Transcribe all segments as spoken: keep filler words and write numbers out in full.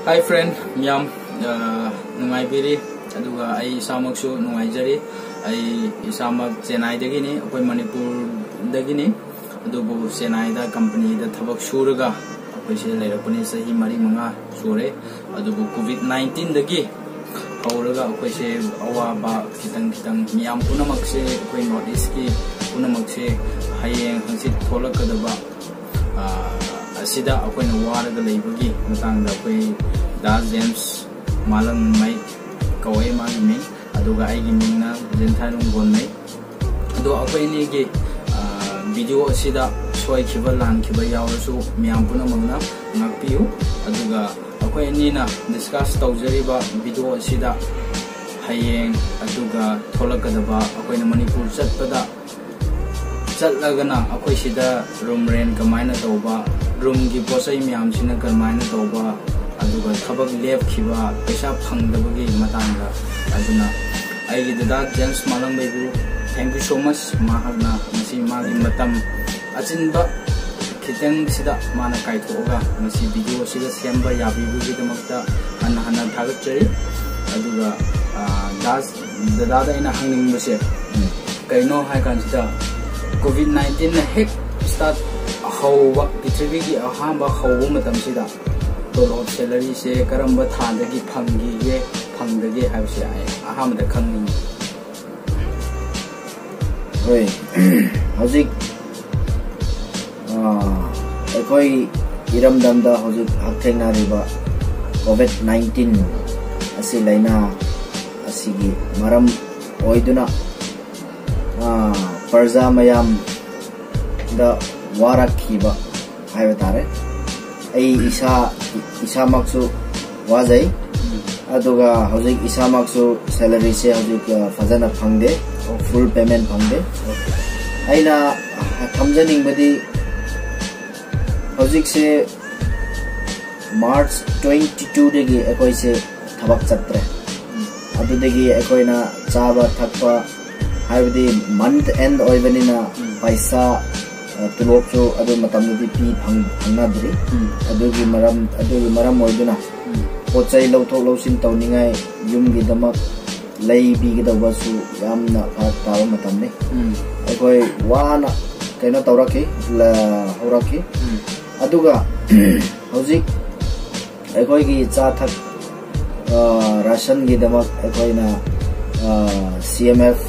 Hi friend ꯃꯌꯥꯝ, ꯑ, ꯅꯨꯡꯉꯥꯏꯕꯤꯔꯤ? ꯑꯗꯨꯒ ꯑꯩ ꯏꯁꯥꯃꯛꯁꯨ ꯅꯨꯡꯉꯥꯏꯖꯔꯤ꯫ ꯑꯩ ꯏꯁꯥꯃꯛ ꯆꯦꯟꯅꯥꯏꯗꯒꯤꯅꯤ, ꯑꯩꯈꯣꯏ ꯃꯅꯤꯄꯨꯔꯗꯒꯤꯅꯤ꯫ ꯑꯗꯨꯕꯨ ꯆꯦꯟꯅꯥꯏꯗ ꯀꯝꯄꯅꯤꯗ ꯊꯕꯛ ꯁꯨꯔꯒ ꯑꯩꯈꯣꯏꯁꯦ ꯂꯩꯔꯛꯄꯅꯤ, ꯆꯍꯤ ꯃꯔꯤ ꯃꯉꯥ ꯁꯨꯔꯦ꯫ ꯑꯗꯨꯕꯨ ꯀꯣꯚꯤꯗ ꯅꯥꯏꯟꯇꯤꯟꯗꯒꯤ ꯍꯧꯔꯒ ꯑꯩꯈꯣꯏꯁꯦ ꯑꯋꯥꯕ ꯈꯤꯇꯪ ꯈꯤꯇꯪ, ꯃꯤꯌꯥꯝ ꯄꯨꯝꯅꯃꯛꯁꯦ, ꯑꯩꯈꯣꯏ ꯅꯣꯔꯠ ꯏꯁꯀꯤ ꯄꯨꯝꯅꯃꯛꯁꯦ ꯍꯌꯦꯡ ꯍꯪꯆꯤꯠ ꯊꯣꯛꯂꯛꯀꯗꯕ, ꯑ, ꯑꯁꯤꯗ ꯑꯩꯈꯣꯏꯅ ꯋꯥꯔꯒ ꯂꯩꯕꯒꯤ ꯃꯇꯥꯡꯗ ꯑꯩꯈꯣꯏ ꯗꯥ ꯖꯦꯝꯁ ꯃꯥꯂꯪꯃꯩ ꯀꯧꯋꯦ ꯃꯥꯒꯤ ꯃꯤꯡ, ꯑꯗꯨꯒ ꯑꯩꯒꯤ ꯃꯤꯡꯅ ꯖꯦꯟꯊꯥꯏꯂꯣꯡ ꯒꯣꯟꯃꯩ꯫ ꯑꯗꯣ ꯑꯩꯈꯣꯏ ꯑꯅꯤꯒꯤ, ꯑ, ꯚꯤꯗꯤꯑꯣ ꯑꯁꯤꯗ ꯁꯣꯏꯈꯤꯕ ꯂꯥꯟꯈꯤꯕ ꯌꯥꯎꯔꯁꯨ ꯃꯌꯥꯝ ꯄꯨꯝꯅꯃꯛꯅ ꯉꯥꯛꯄꯤꯌꯨ꯫ ꯑꯗꯨꯒ ꯑꯩꯈꯣꯏ ꯑꯅꯤꯅ ꯗꯤꯁꯀꯁ ꯇꯧꯖꯔꯤꯕ ꯚꯤꯗꯤꯑꯣ ꯑꯁꯤꯗ ꯍꯌꯦꯡ ꯑꯗꯨꯒ ꯊꯣꯛꯂꯛꯀꯗꯕ ꯑꯩꯈꯣꯏꯅ ꯃꯅꯤꯄꯨꯔ ꯆꯠꯄꯗ, ꯆꯠꯂꯒꯅ ꯑꯩꯈꯣꯏ ꯁꯤꯗ ꯔꯨꯝ ꯔꯦꯟ ꯀꯃꯥꯏꯅ ꯇꯧꯕ, ꯔꯨꯝꯒꯤ ꯄꯣꯠ ꯆꯩ ꯃꯌꯥꯝꯁꯤꯅ ꯀꯃꯥꯏꯅ ꯇꯧꯕ, ꯑꯗꯨꯒ ꯊꯕꯛ ꯂꯦꯞꯈꯤꯕ, ꯄꯩꯁꯥ ꯐꯪꯗꯕꯒꯤ ꯃꯇꯥꯡꯗ꯫ ꯑꯗꯨꯅ ꯑꯩꯒꯤ ꯗꯗꯥ James ꯃꯥꯂꯪꯕꯩꯕꯨ thank you so much꯫ ꯃꯍꯥꯛꯅ ꯉꯁꯤ ꯃꯥꯒꯤ ꯃꯇꯝ ꯑꯆꯤꯟꯕ ꯈꯤꯇꯪꯁꯤꯗ ꯃꯥꯅ ꯀꯥꯏꯊꯣꯛꯑꯒ ꯉꯁꯤ ꯚꯤꯗꯤꯑꯣ ꯑꯁꯤꯗ ꯁꯦꯝꯕ ꯌꯥꯕꯤꯕꯒꯤꯗꯃꯛꯇ ꯍꯟꯅ ꯍꯟꯅ ꯊꯥꯒꯠꯆꯔꯤ꯫ ꯑꯗꯨꯒ, ꯑ, ꯗꯥꯁ, ꯗꯗꯥꯗ ꯑꯩꯅ ꯍꯪꯅꯤꯡꯕꯁꯦ ꯀꯩꯅꯣ ꯍꯥꯏ ꯀꯥꯟꯁꯤꯗ, ꯀꯣꯚꯤꯗ ꯅꯥꯏꯟꯇꯤꯟꯅ ꯍꯦꯛ ꯁ꯭ꯇꯥꯔꯠ ꯍꯧꯕ, ꯄ꯭ꯔꯤꯊꯤꯕꯤꯒꯤ ꯑꯍꯥꯟꯕ ꯍꯧꯕ ꯃꯇꯝꯁꯤꯗ ꯇꯣꯂꯣꯞ, ꯁꯦꯂꯔꯤꯁꯦ ꯀꯔꯝꯕ ꯊꯥꯗꯒꯤ ꯐꯪꯈꯤꯒꯦ, ꯐꯪꯗꯒꯦ ꯍꯥꯏꯕꯁꯦ ꯑꯩ ꯑꯍꯥꯟꯕꯗ ꯈꯪꯅꯤꯡꯉꯤ꯫ ꯍꯣꯏ, ꯍꯧꯖꯤꯛ, ꯑ, ꯑꯩꯈꯣꯏ ꯏꯔꯝꯗꯝꯗ ꯍꯧꯖꯤꯛ ꯍꯛꯊꯦꯡꯅꯔꯤꯕ ꯀꯣꯚꯤꯗ ꯅꯥꯏꯟꯇꯤꯟ ꯑꯁꯤ ꯂꯥꯏꯅꯥ ꯑꯁꯤꯒꯤ ꯃꯔꯝ ꯑꯣꯏꯗꯨꯅ, ꯑ, ꯄ꯭ꯔꯖꯥ ꯃꯌꯥꯝꯗ ꯋꯥꯔꯛꯈꯤꯕ ꯍꯥꯏꯕ ꯇꯥꯔꯦ꯫ ꯑꯩ ꯏꯁꯥ, ꯏꯁꯥꯃꯛꯁꯨ ꯋꯥꯖꯩ꯫ ꯑꯗꯨꯒ ꯍꯧꯖꯤꯛ ꯏꯁꯥꯃꯛꯁꯨ ꯁꯦꯂꯔꯤꯁꯦ ꯍꯧꯖꯤꯛ, ꯑ, ꯐꯖꯅ ꯐꯪꯗꯦ, ꯐꯨꯜ ꯄꯦꯃꯦꯟ ꯐꯪꯗꯦ꯫ ꯑꯩꯅ ꯊꯝꯖꯅꯤꯡꯕꯗꯤ, ꯍꯧꯖꯤꯛꯁꯦ ꯃꯥꯔꯆ ꯇ꯭ꯋꯦꯟꯇꯤ ꯇꯨꯗꯒꯤ ꯑꯩꯈꯣꯏꯁꯦ ꯊꯕꯛ ꯆꯠꯇ꯭ꯔꯦ꯫ ꯑꯗꯨꯗꯒꯤ ꯑꯩꯈꯣꯏꯅ ꯆꯥꯕ ꯊꯛꯄ, ꯍꯥꯏꯕꯗꯤ ꯃꯟꯊ ꯑꯦꯟꯗ ꯑꯣꯏꯕꯅꯤꯅ, ꯄꯩꯁꯥ, ꯑ, ꯇꯣꯂꯣꯞꯁꯨ ꯑꯗꯨ ꯃꯇꯝꯗꯗꯤ ꯄꯤ ꯐꯪ-, ꯐꯪꯅꯗ꯭ꯔꯤ꯫ ꯑꯗꯨꯒꯤ ꯃꯔꯝ, ꯑꯗꯨꯒꯤ ꯃꯔꯝ ꯑꯣꯏꯗꯨꯅ ꯄꯣꯠ ꯆꯩ ꯂꯧꯊꯣꯛ ꯂꯧꯁꯤꯟ ꯇꯧꯅꯤꯡꯉꯥꯏ, ꯌꯨꯝꯒꯤꯗꯃꯛ ꯂꯩꯕꯤꯒꯗꯧꯕꯁꯨ ꯌꯥꯝꯅ ꯐꯔꯛ ꯇꯥꯕ ꯃꯇꯝꯅꯤ꯫ ꯎꯝ ꯑꯩꯈꯣꯏ ꯋꯥꯅ ꯀꯩꯅꯣ ꯇꯧꯔꯛꯈꯤ, ꯂ- ꯍꯧꯔꯛꯈꯤ꯫ ꯎꯝ ꯑꯗꯨꯒ ꯍꯧꯖꯤꯛ ꯑꯩꯈꯣꯏꯒꯤ ꯆꯥ ꯊꯛ, ꯑ, ꯔꯥꯁꯟꯒꯤꯗꯃꯛ ꯑꯩꯈꯣꯏꯅ ꯁꯤ ꯑꯦꯝ ꯑꯦꯐ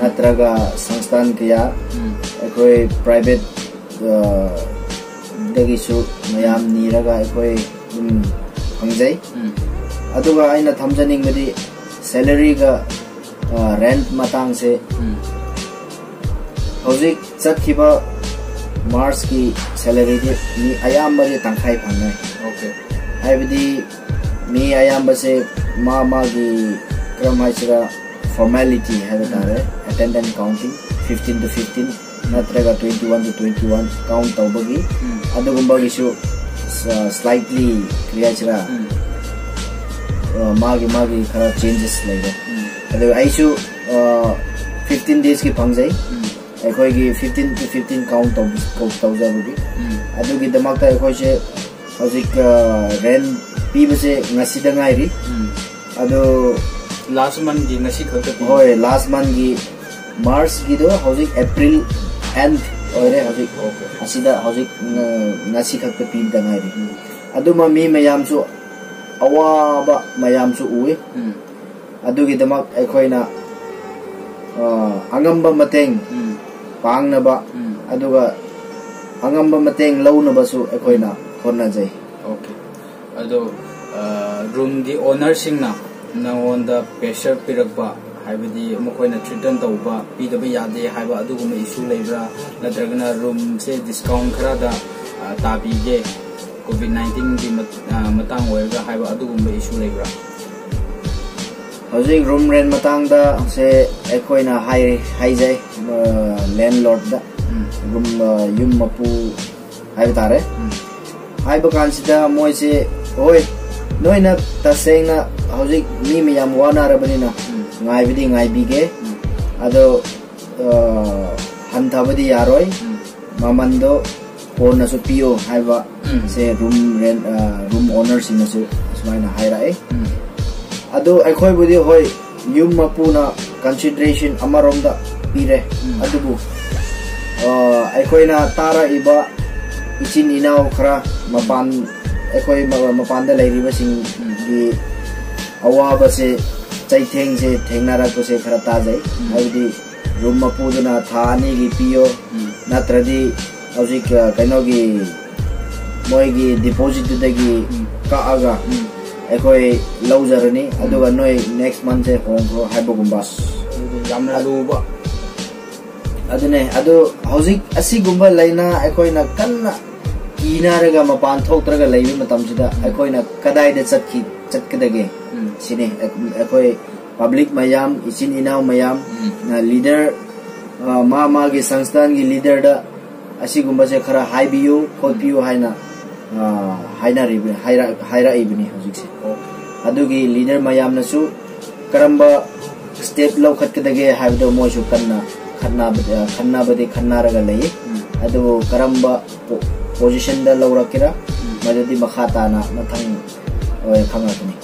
ꯅꯠꯇ꯭ꯔꯒ ꯁꯪꯁꯊꯥꯟ ꯀꯌꯥ, ꯎꯝ ꯑꯩꯈꯣꯏ ꯄ꯭ꯔꯥꯏꯚꯦꯠ ꯗꯒꯤꯁꯨ ꯃꯌꯥꯝ ꯅꯤꯔꯒ ꯑꯩꯈꯣꯏ ꯑꯗꯨꯝ ꯐꯪꯖꯩ꯫ ꯎꯝ ꯑꯗꯨꯒ ꯑꯩꯅ ꯊꯝꯖꯅꯤꯡꯕꯗꯤ ꯁꯦꯂꯔꯤꯒ ꯔꯦꯟꯠ ꯃꯇꯥꯡꯁꯦ, ꯎꯝ ꯍꯧꯖꯤꯛ ꯆꯠꯈꯤꯕ ꯃꯥꯔꯆꯀꯤ ꯁꯦꯂꯔꯤꯗꯤ ꯃꯤ ꯑꯌꯥꯝꯕꯗꯤ ꯇꯪꯈꯥꯏ ꯐꯪꯉꯦ꯫ okay ꯍꯥꯏꯕꯗꯤ ꯃꯤ ꯑꯌꯥꯝꯕꯁꯦ ꯃꯥ ꯃꯥꯒꯤ, ꯀꯔꯝ ꯍꯥꯏꯁꯤꯔꯥ, ꯐꯣꯔꯃꯦꯂꯤꯇꯤ ꯍꯥꯏꯕ ꯇꯥꯔꯦ, attendance counting, fifteen to fifteen ꯅꯠꯇ꯭ꯔꯒ twenty one to twenty one count ꯇꯧꯕꯒꯤ, ꯎꯝ ꯑꯗꯨꯒꯨꯝꯕꯒꯤꯁꯨ ꯁ꯭ꯂꯥꯏꯠꯂꯤ, ꯀꯔꯤ ꯍꯥꯏꯁꯤꯔꯥ, ꯎꯝ ꯑ, ꯃꯥꯒꯤ ꯃꯥꯒꯤ ꯈꯔ ꯆꯦꯟꯖꯦꯁ ꯂꯩꯔꯦ꯫ ꯎꯝ ꯑꯗꯨꯒ ꯑꯩꯁꯨ ꯐꯤꯐꯇꯤꯟ ꯗꯦꯖꯀꯤ ꯐꯪꯖꯩ꯫ ꯎꯝ ꯑꯩꯈꯣꯏꯒꯤ fifteen to fifteen count ꯇꯧꯕ- ꯇꯧꯖꯕꯒꯤ, ꯎꯝ ꯑꯗꯨꯒꯤꯗꯃꯛꯇ ꯑꯩꯈꯣꯏꯁꯦ ꯍꯧꯖꯤꯛ ꯔꯦꯟ ꯄꯤꯕꯁꯦ ꯉꯁꯤꯗ ꯉꯥꯏꯔꯤ꯫ ꯎꯝ ꯑꯗꯨ last monthꯒꯤ ꯉꯁꯤ ꯈꯛꯇ ꯄꯤ ꯍꯣꯏ, ꯂꯥꯁ ꯃꯟꯒꯤ, ꯃꯥꯔꯆꯀꯤꯗꯣ ꯍꯧꯖꯤꯛ ꯑꯦꯄ꯭ꯔꯤꯜ ꯑꯦꯟ ꯑꯣꯏꯔꯦ ꯍꯧꯖꯤꯛ꯫ okay ꯑꯁꯤꯗ ꯍꯧꯖꯤꯛ, ꯑ, ꯉꯁꯤ ꯈꯛꯇ ꯄꯤꯕꯗ ꯉꯥꯏꯔꯤ꯫ ꯑꯗꯨꯃ ꯃꯤ ꯃꯌꯥꯝꯁꯨ ꯑꯋꯥꯕ ꯃꯌꯥꯝꯁꯨ ꯎꯏ꯫ ꯎꯝ ꯑꯗꯨꯒꯤꯗꯃꯛ ꯑꯩꯈꯣꯏꯅ, ꯑ, ꯑꯉꯝꯕ ꯃꯇꯦꯡ ꯎꯝ ꯄꯥꯡꯅꯕ, ꯎꯝ ꯑꯗꯨꯒ ꯑꯉꯝꯕ ꯃꯇꯦꯡ ꯂꯧꯅꯕꯁꯨ ꯑꯩꯈꯣꯏꯅ ꯍꯣꯠꯅꯖꯩ꯫ okay ꯑꯗꯣ ꯔꯨꯝꯒꯤ ꯑꯣꯅꯔꯁꯤꯡꯅ ꯅꯉꯣꯟꯗ ꯄ꯭ꯔꯦꯁꯔ ꯄꯤꯔꯛꯄ, ꯍꯥꯏꯕꯗꯤ ꯃꯈꯣꯏꯅ ꯊ꯭ꯔꯤꯇꯟ ꯇꯧꯕ, ꯄꯤꯗꯕ ꯌꯥꯗꯦ ꯍꯥꯏꯕ ꯑꯗꯨꯒꯨꯝꯕ ꯏꯁꯨ ꯂꯩꯕ꯭ꯔꯥ? ꯅꯠꯇ꯭ꯔꯒꯅ ꯔꯨꯝꯁꯦ ꯗꯤꯁꯀꯥꯎꯟ ꯈꯔꯗ ꯑ, ꯇꯥꯕꯤꯒꯦ, ꯀꯣꯚꯤꯗ ꯅꯥꯏꯟꯇꯤꯟꯒꯤ ꯃꯠ- ꯑ, ꯃꯇꯥꯡ ꯑꯣꯏꯔꯒ ꯍꯥꯏꯕ ꯑꯗꯨꯒꯨꯝꯕ ꯏꯁꯨ ꯂꯩꯕ꯭ꯔꯥ? ꯍꯧꯖꯤꯛ ꯔꯨꯝ ꯔꯦꯟ ꯃꯇꯥꯡꯗ ꯁꯦ ꯑꯩꯈꯣꯏꯅ ꯍꯥꯏ- ꯍꯥꯏꯖꯩ, ꯂꯦꯟꯂꯣꯔꯗ, ꯎꯝ ꯔꯨꯝ, ꯑ, ꯌꯨꯝ ꯃꯄꯨ ꯍꯥꯏꯕ ꯇꯥꯔꯦ꯫ ꯎꯝ ꯍꯥꯏꯕ ꯀꯥꯟꯁꯤꯗ ꯃꯣꯏꯁꯦ, "ꯍꯣꯏ, ꯅꯣꯏꯅ ꯇꯁꯦꯡꯅ ꯍꯧꯖꯤꯛ ꯃꯤ ꯃꯌꯥꯝ ꯋꯥꯅꯔꯕꯅꯤꯅ ꯎꯝ ꯉꯥꯏꯕꯗꯤ ꯉꯥꯏꯕꯤꯒꯦ, ꯎꯝ ꯑꯗꯣ, ꯑ, ꯍꯟꯊꯕꯗꯤ ꯌꯥꯔꯣꯏ, ꯎꯝ ꯃꯃꯟꯗꯣ ꯀꯣꯟꯅꯁꯨ ꯄꯤꯌꯣ" ꯍꯥꯏꯕ ꯎꯝ ꯁꯦ ꯔꯨꯝ ꯔꯦꯟ, ꯑ, ꯔꯨꯝ ꯑꯣꯅꯔꯁꯤꯡꯅꯁꯨ ꯑꯗꯨꯃꯥꯏꯅ ꯍꯥꯏꯔꯛꯑꯦ꯫ ꯑꯗꯨ ꯑꯩꯈꯣꯏꯕꯨꯗꯤ ꯍꯣꯏ, ꯌꯨꯝ ꯃꯄꯨꯅ consideration ꯑꯃꯔꯣꯝꯗ ꯄꯤꯔꯦ꯫ ꯑꯗꯨꯕꯨ ꯑ, ꯑꯩꯈꯣꯏꯅ ꯇꯥꯔꯛꯏꯕ ꯏꯆꯤꯟ ꯏꯅꯥꯎ ꯈꯔ, ꯃꯄꯥꯟ, ꯑꯩꯈꯣꯏ ꯃ- ꯃꯄꯥꯟꯗ ꯂꯩꯔꯤꯕꯁꯤꯡꯒꯤ ꯑꯋꯥꯕꯁꯦ, ꯆꯩꯊꯦꯡꯁꯦ ꯊꯦꯡꯅꯔꯛꯄꯁꯦ ꯈꯔ ꯇꯥꯖꯩ꯫ ꯍꯥꯏꯕꯗꯤ ꯔꯨꯝ ꯃꯄꯨꯗꯨꯅ ꯊꯥ ꯑꯅꯤꯒꯤ ꯄꯤꯌꯣ, ꯅꯠꯇ꯭ꯔꯗꯤ ꯍꯧꯖꯤꯛ ꯑ, ꯀꯩꯅꯣꯒꯤ ꯃꯣꯏꯒꯤ ꯗꯤꯄꯣꯖꯤꯠꯇꯨꯗꯒꯤ ꯀꯛꯑꯒ ꯑꯩꯈꯣꯏ ꯂꯧꯖꯔꯅꯤ, ꯑꯗꯨꯒ ꯅꯣꯏ next monthꯁꯦ ꯍꯣꯡꯈ꯭ꯔꯣ ꯍꯥꯏꯕꯒꯨꯝꯕ꯫ ꯑꯗꯨꯗꯤ ꯌꯥꯝꯅ ꯂꯨꯕ꯫ ꯑꯗꯨꯅꯦ꯫ ꯑꯗꯨ ꯍꯧꯖꯤꯛ ꯑꯁꯤꯒꯨꯝꯕ ꯂꯥꯏꯅꯥ ꯑꯩꯈꯣꯏꯅ ꯀꯟꯅ ꯀꯤꯅꯔꯒ ꯃꯄꯥꯟ ꯊꯣꯛꯇ꯭ꯔꯒ ꯂꯩꯕ ꯃꯇꯝꯁꯤꯗ ꯑꯩꯈꯣꯏꯅ ꯀꯗꯥꯏꯗ ꯆꯠꯈꯤ ꯆꯠꯀꯗꯒꯦ? ꯁꯤꯅꯤ꯫ ꯑꯩꯈꯣꯏ ꯄꯕ꯭ꯂꯤꯛ ꯃꯌꯥꯝ, ꯏꯆꯤꯟ ꯏꯅꯥꯎ ꯃꯌꯥꯝ, ꯂꯤꯗꯔ, ꯃꯥ ꯃꯥꯒꯤ ꯁꯪꯁꯊꯥꯟꯒꯤ ꯂꯤꯗꯔꯗ ꯑꯁꯤꯒꯨꯝꯕꯁꯦ ꯈꯔ ꯍꯥꯏꯕꯤꯌꯨ ꯈꯣꯠꯄꯤꯌꯨ ꯍꯥꯏꯅ ꯑ, ꯍꯥꯏꯅꯔꯤꯕ- ꯍꯥꯏꯔꯛ- ꯍꯥꯏꯔꯛꯏꯕꯅꯤ ꯍꯧꯖꯤꯛꯁꯦ꯫ ꯑꯗꯨꯒꯤ ꯂꯤꯗꯔ ꯃꯌꯥꯝꯅꯁꯨ ꯀꯔꯝꯕ ꯁ꯭ꯇꯦꯞ ꯂꯧꯈꯠꯀꯗꯒꯦ ꯍꯥꯏꯕꯗꯣ ꯃꯣꯏꯁꯨ ꯀꯟꯅ ꯈꯟꯅꯕ- ꯑ, ꯈꯟꯅꯕꯗꯤ ꯈꯟꯅꯔꯒ ꯂꯩ꯫ ꯑꯗꯨꯕꯨ ꯀꯔꯝꯕ ꯄꯣ- ꯄꯣꯖꯤꯁꯟꯗ ꯂꯧꯔꯛꯀꯦꯔꯥ, ꯃꯗꯨꯗꯤ ꯃꯈꯥ ꯇꯥꯅ ꯃꯊꯪ ꯑꯣꯏꯅ ꯈꯪꯉꯛꯀꯅꯤ꯫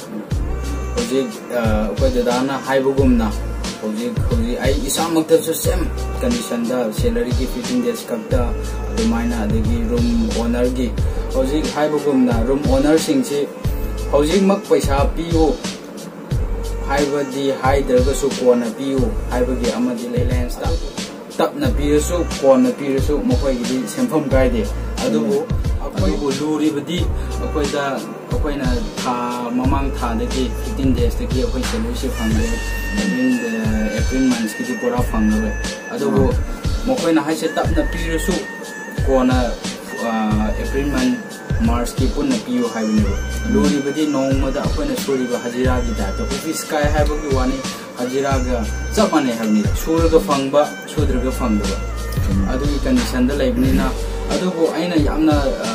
ꯍꯧꯖꯤꯛ ꯑ, ꯑꯩꯈꯣꯏ ꯗꯗꯥꯅ ꯍꯥꯏꯕꯒꯨꯝꯅ, ꯍꯧꯖꯤꯛ ꯍꯧꯖꯤꯛ ꯑꯩ ꯏꯁꯥꯃꯛꯇꯁꯨ ꯁꯦꯝ ꯀꯟꯗꯤꯁꯟꯗ, ꯁꯦꯂꯔꯤꯒꯤ fifteen days ꯈꯛꯇ ꯑꯗꯨꯃꯥꯏꯅ, ꯑꯗꯒꯤ ꯔꯨꯝ ꯑꯣꯅꯔꯒꯤ, ꯍꯧꯖꯤꯛ ꯍꯥꯏꯕꯒꯨꯝꯅ ꯔꯨꯝ ꯑꯣꯅꯔꯁꯤꯡꯁꯤ ꯍꯧꯖꯤꯛꯃꯛ ꯄꯩꯁꯥ ꯄꯤꯌꯨ ꯍꯥꯏꯕꯗꯤ ꯍꯥꯏꯗ꯭ꯔꯒꯁꯨ ꯀꯣꯟꯅ ꯄꯤꯌꯨ ꯍꯥꯏꯕꯒꯤ ꯑꯃꯗꯤ ꯂꯩ꯫ ꯂꯦꯟꯁꯇ ꯇꯞꯅ ꯄꯤꯔꯁꯨ ꯀꯣꯟꯅ ꯄꯤꯔꯁꯨ ꯃꯈꯣꯏꯒꯤꯗꯤ ꯁꯦꯟꯐꯝ ꯀꯥꯏꯗꯦ꯫ ꯑꯗꯨꯕꯨ ꯑꯩꯈꯣꯏꯕꯨ ꯂꯨꯔꯤꯕꯗꯤ ꯑꯩꯈꯣꯏꯗ, ꯑꯩꯈꯣꯏꯅ ꯊꯥ, ꯃꯃꯥꯡ ꯊꯥꯗꯒꯤ, fifteen daysꯇꯒꯤ ꯑꯩꯈꯣꯏ ꯁꯦꯂꯔꯤꯁꯤ ꯐꯪꯗꯦ꯫ ꯑꯦꯄ꯭ꯔꯤꯜ, ꯑꯦꯄ꯭ꯔꯤꯜ ꯃꯟꯁꯀꯤꯗꯤ ꯄꯨꯔꯥ ꯐꯪꯂꯔꯣꯏ꯫ ꯑꯗꯨꯕꯨ ꯃꯈꯣꯏꯅ ꯍꯥꯏꯁꯦ ꯇꯞꯅ ꯄꯤꯔꯁꯨ ꯀꯣꯟꯅ, ꯑ, ꯑꯦꯄ꯭ꯔꯤꯜ ꯃꯟ ꯃꯥꯔꯆꯀꯤ ꯄꯨꯟꯅ ꯄꯤꯌꯨ ꯍꯥꯏꯕꯅꯦꯕ꯫ ꯂꯨꯔꯤꯕꯗꯤ ꯅꯣꯡꯃꯗ ꯑꯩꯈꯣꯏꯅ ꯁꯨꯔꯤꯕ ꯍꯖꯤꯔꯥꯒꯤ ꯇꯥꯏꯞꯇ ꯑꯣꯐꯤꯁ ꯀꯥꯏ ꯍꯥꯏꯕꯒꯤ ꯋꯥꯅꯤ, ꯍꯖꯤꯔꯥꯒ ꯆꯞ ꯃꯥꯟꯅꯩ ꯍꯥꯏꯕꯅꯤꯗ꯫ ꯁꯨꯔꯒ ꯐꯪꯕ, ꯁꯨꯗ꯭ꯔꯒ ꯐꯪꯗꯕ, ꯑꯗꯨꯒꯤ ꯀꯟꯗꯤꯁꯟꯗ ꯂꯩꯕꯅꯤꯅ꯫ ꯑꯗꯨꯕꯨ ꯑꯩꯅ ꯌꯥꯝꯅ, ꯑ,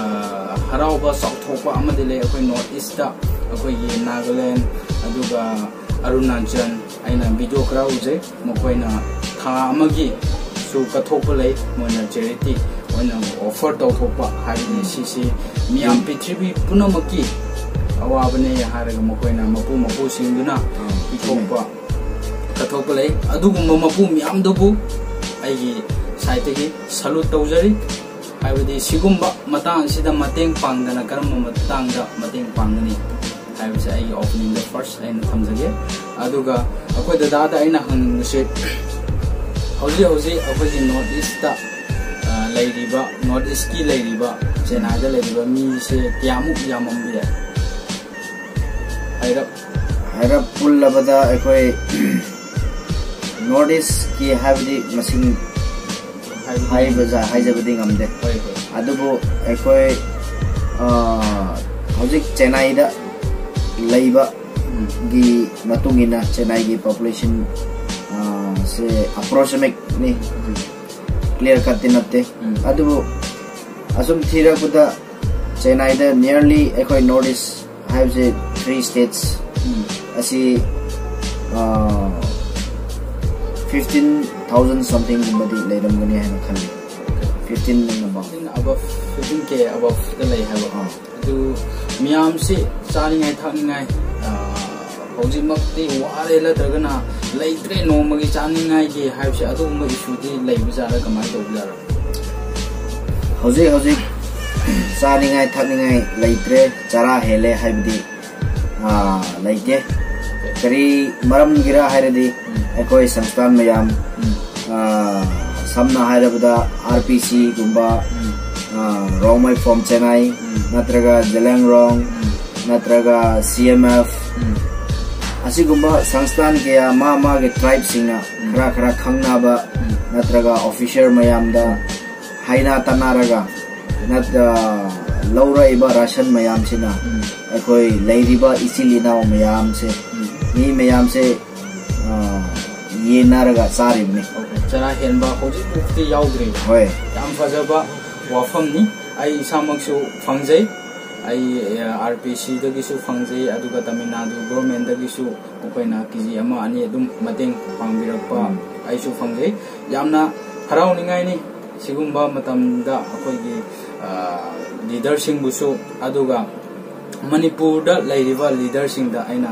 ꯍꯔꯥꯎꯕ, ꯆꯥꯎꯊꯣꯛꯄ ꯑꯃꯗꯤ ꯂꯩ꯫ ꯑꯩꯈꯣꯏ ꯅꯣꯔꯠ ꯏꯁꯇ, ꯑꯩꯈꯣꯏꯒꯤ ꯅꯥꯒꯥꯂꯦꯟ, ꯑꯗꯨꯒ ꯑꯔꯨꯅꯥꯆꯜ, ꯑꯩꯅ ꯚꯤꯗꯤꯑꯣ ꯈꯔ ꯎꯖꯩ, ꯃꯈꯣꯏꯅ ꯊꯥ ꯑꯃꯒꯤꯁꯨ ꯀꯠꯊꯣꯛꯄ ꯂꯩ꯫ ꯃꯣꯏꯅ ꯆꯦꯔꯤꯇꯤ ꯑꯣꯏꯅ ꯑꯣꯐꯔ ꯇꯧꯊꯣꯛꯄ ꯍꯥꯏꯕꯗꯤ ꯁꯤꯁꯤ ꯃꯤꯌꯥꯝ ꯄ꯭ꯔꯤꯊꯤꯕꯤ ꯄꯨꯝꯅꯃꯛꯀꯤ ꯑꯋꯥꯕꯅꯦ ꯍꯥꯏꯔꯒ ꯃꯈꯣꯏꯅ ꯃꯄꯨ ꯃꯄꯨꯁꯤꯡꯗꯨꯅ ꯄꯤꯊꯣꯛꯄ, ꯀꯠꯊꯣꯛꯄ ꯂꯩ꯫ ꯑꯗꯨꯒꯨꯝꯕ ꯃꯄꯨ ꯃꯌꯥꯝꯗꯨꯕꯨ ꯑꯩꯒꯤ ꯁꯥꯏꯠꯇꯒꯤ ꯁꯂꯨꯠ ꯇꯧꯖꯔꯤ꯫ ꯍꯥꯏꯕꯗꯤ ꯁꯤꯒꯨꯝꯕ ꯃꯇꯥꯡ ꯑꯁꯤꯗ ꯃꯇꯦꯡ ꯄꯥꯡꯗꯅ ꯀꯔꯝꯕ ꯃꯇꯥꯡꯗ ꯃꯇꯦꯡ ꯄꯥꯡꯒꯅꯤ ꯍꯥꯏꯕꯁꯦ ꯑꯩꯒꯤ ꯑꯣꯄꯅꯤꯡꯗ ꯐꯥꯔꯁ ꯑꯩꯅ ꯊꯝꯖꯒꯦ꯫ ꯑꯗꯨꯒ ꯑꯩꯈꯣꯏ ꯗꯗꯥꯗ ꯑꯩꯅ ꯍꯪꯅꯤꯡꯕꯁꯦ, ꯍꯧꯖꯤꯛ ꯍꯧꯖꯤꯛ ꯑꯩꯈꯣꯏꯒꯤ ꯅꯣꯔꯠ ꯏꯁꯇ, ꯑ, ꯂꯩꯔꯤꯕ, ꯅꯣꯔꯠ ꯏꯁꯀꯤ ꯂꯩꯔꯤꯕ, ꯆꯦꯟꯅꯥꯏꯗ ꯂꯩꯔꯤꯕ ꯃꯤꯁꯦ ꯀꯌꯥꯃꯨꯛ ꯌꯥꯝꯃꯝꯕ ꯌꯥꯏ? ꯍꯥꯏꯔꯞ꯫ ꯍꯥꯏꯔꯞ ꯄꯨꯜꯂꯕꯗ ꯑꯩꯈꯣꯏ ꯅꯣꯔꯠ ꯏꯁꯀꯤ ꯍꯥꯏꯕꯗꯤ ꯃꯁꯤꯡ ꯍꯥꯏꯕꯗꯤ ꯍꯥꯏꯕꯖ-, ꯍꯥꯏꯖꯕꯗꯤ ꯉꯝꯗꯦ꯫ ꯍꯣꯏ, ꯍꯣꯏ꯫ ꯑꯗꯨꯕꯨ ꯑꯩꯈꯣꯏ, ꯑ, ꯍꯧꯖꯤꯛ ꯆꯦꯟꯅꯥꯏꯗ ꯂꯩꯕ ꯎꯝ꯫ ꯒꯤ ꯃꯇꯨꯡ ꯏꯟꯅ ꯆꯦꯟꯅꯥꯏꯒꯤ ꯄꯣꯄꯨꯂꯦꯁꯟ, ꯑ, ꯁꯦ ꯑꯦꯄ꯭ꯔꯣꯛꯁꯤꯃꯦꯠꯅꯤ, ꯎꯝ꯫ ꯀ꯭ꯂꯤꯌꯥꯔ ꯀꯠꯇꯤ ꯅꯠꯇꯦ꯫ ꯎꯝ꯫ ꯑꯗꯨꯕꯨ ꯑꯁꯨꯝ ꯊꯤꯔꯛꯄꯗ ꯆꯦꯟꯅꯥꯏꯗ ꯅꯤꯌꯔꯂꯤ ꯑꯩꯈꯣꯏ ꯅꯣꯔꯠ ꯏꯁ ꯍꯥꯏꯕꯁꯦ ꯊ꯭ꯔꯤ ꯁ꯭ꯇꯦꯠꯁ ꯎꯝ꯫ ꯑꯁꯤ, ꯑ, ꯐꯤꯐꯇꯤꯟ ꯊꯥꯎꯖꯟ ꯁꯝꯊꯤꯡꯒꯨꯝꯕꯗꯤ ꯂꯩꯔꯝꯒꯅꯤ ꯍꯥꯏꯅ ꯈꯜꯂꯤ꯫ Fifteen and above. Fifteen above, fifteen ꯀꯦ ꯑꯕꯞꯇ ꯂꯩ ꯍꯥꯏꯕ꯫ ꯑꯥ꯫ ꯑꯗꯨ ꯃꯤꯌꯥꯝꯁꯤ ꯆꯥꯅꯤꯡꯉꯥꯏ ꯊꯛꯅꯤꯡꯉꯥꯏ, ꯑ, ꯍꯧꯖꯤꯛꯃꯛꯇꯤ ꯋꯥꯔꯦ ꯅꯠꯇ꯭ꯔꯒꯅ ꯂꯩꯇ꯭ꯔꯦ ꯅꯣꯡꯃꯒꯤ ꯆꯥꯅꯤꯡꯉꯥꯏꯒꯤ ꯍꯥꯏꯕꯁꯦ, ꯑꯗꯨꯒꯨꯝꯕ ꯏꯁꯨꯗꯤ ꯂꯩꯕ ꯖꯥꯠꯂ, ꯀꯃꯥꯏꯅ ꯇꯧꯕ ꯖꯥꯠꯂ? ꯍꯧꯖꯤꯛ ꯍꯧꯖꯤꯛ ꯆꯥꯅꯤꯡꯉꯥꯏ ꯊꯛꯅꯤꯡꯉꯥꯏ ꯂꯩꯇ꯭ꯔꯦ, ꯆꯔꯥ ꯍꯦꯜꯂꯦ ꯍꯥꯏꯕꯗꯤ, ꯑ, ꯂꯩꯇꯦ꯫ ꯀꯔꯤ ꯃꯔꯝꯒꯤꯔ ꯍꯥꯏꯔꯗꯤ, ꯎꯝ꯫ ꯑꯩꯈꯣꯏ ꯁꯪꯁꯊꯥꯟ ꯃꯌꯥꯝ, ꯎꯝ꯫ ꯑ, ꯁꯝꯅ ꯍꯥꯏꯔꯕꯗ ꯑꯥꯔ ꯄꯤ ꯁꯤꯒꯨꯝꯕ, ꯎꯝ꯫ ꯑ, ꯔꯣꯡꯃꯩ ꯐꯣꯝ ꯆꯦꯟꯅꯥꯏ, ꯎꯝ꯫ ꯅꯠꯇ꯭ꯔꯒ ꯖꯦꯂꯦꯡꯔꯣꯡ, ꯎꯝ꯫ ꯅꯠꯇ꯭ꯔꯒ ꯁꯤ ꯑꯦꯝ ꯑꯦꯐ, ꯎꯝ꯫ ꯑꯁꯤꯒꯨꯝꯕ ꯁꯪꯁꯊꯥꯟ ꯀꯌꯥ ꯃꯥ ꯃꯥꯒꯤ ꯇ꯭ꯔꯥꯏꯕꯁꯤꯡꯅ ꯎꯝ꯫ ꯈꯔ ꯈꯔ ꯈꯪꯅꯕ ꯎꯝ꯫ ꯅꯠꯇ꯭ꯔꯒ ꯑꯣꯐꯤꯁꯔ ꯃꯌꯥꯝꯗ ꯍꯥꯏꯅ ꯇꯥꯟꯅꯔꯒ ꯅꯠꯇ-, ꯂꯧꯔꯛꯏꯕ ꯔꯥꯁꯟ ꯃꯌꯥꯝꯁꯤꯅ ꯎꯝ꯫ ꯑꯩꯈꯣꯏ ꯂꯩꯔꯤꯕ ꯏꯆꯤꯜ ꯏꯅꯥꯎ ꯃꯌꯥꯝꯁꯦ, ꯎꯝ꯫ ꯃꯤ ꯃꯌꯥꯝꯁꯦ, ꯑ, ꯌꯦꯟꯅꯔꯒ ꯆꯥꯔꯤꯕꯅꯤ꯫ ꯑꯣꯀꯦ, ꯆꯔꯥ ꯍꯦꯟꯕ ꯍꯧꯖꯤꯛ ꯐꯥꯎꯗꯤ ꯌꯥꯎꯗ꯭ꯔꯤꯕ꯫ ꯍꯣꯏ꯫ ꯌꯥꯝ ꯐꯖꯕ ꯋꯥꯐꯝꯅꯤ꯫ ꯑꯩ ꯏꯁꯥꯃꯛꯁꯨ ꯐꯪꯖꯩ꯫ ꯑꯩ, ꯑ, ꯑꯥꯔ ꯄꯤ ꯁꯤꯗꯒꯤꯁꯨ ꯐꯪꯖꯩ, ꯑꯗꯨꯒ ꯇꯥꯃꯤꯜ ꯅꯥꯗꯨ ꯒꯣꯔꯃꯦꯟꯗꯒꯤꯁꯨ ꯃꯈꯣꯏꯅ ꯀꯦ ꯖꯤ ꯑꯃ ꯑꯅꯤ ꯑꯗꯨꯝ ꯃꯇꯦꯡ ꯄꯥꯡꯕꯤꯔꯛꯄ ꯎꯝ꯫ ꯑꯩꯁꯨ ꯐꯪꯖꯩ꯫ ꯌꯥꯝꯅ ꯍꯔꯥꯎꯅꯤꯡꯉꯥꯏꯅꯤ꯫ ꯁꯤꯒꯨꯝꯕ ꯃꯇꯝꯗ ꯑꯩꯈꯣꯏꯒꯤ, ꯑ, ꯂꯤꯗꯔꯁꯤꯡꯕꯨꯁꯨ, ꯑꯗꯨꯒ ꯃꯅꯤꯄꯨꯔꯗ ꯂꯩꯔꯤꯕ ꯂꯤꯗꯔꯁꯤꯡꯗ ꯑꯩꯅ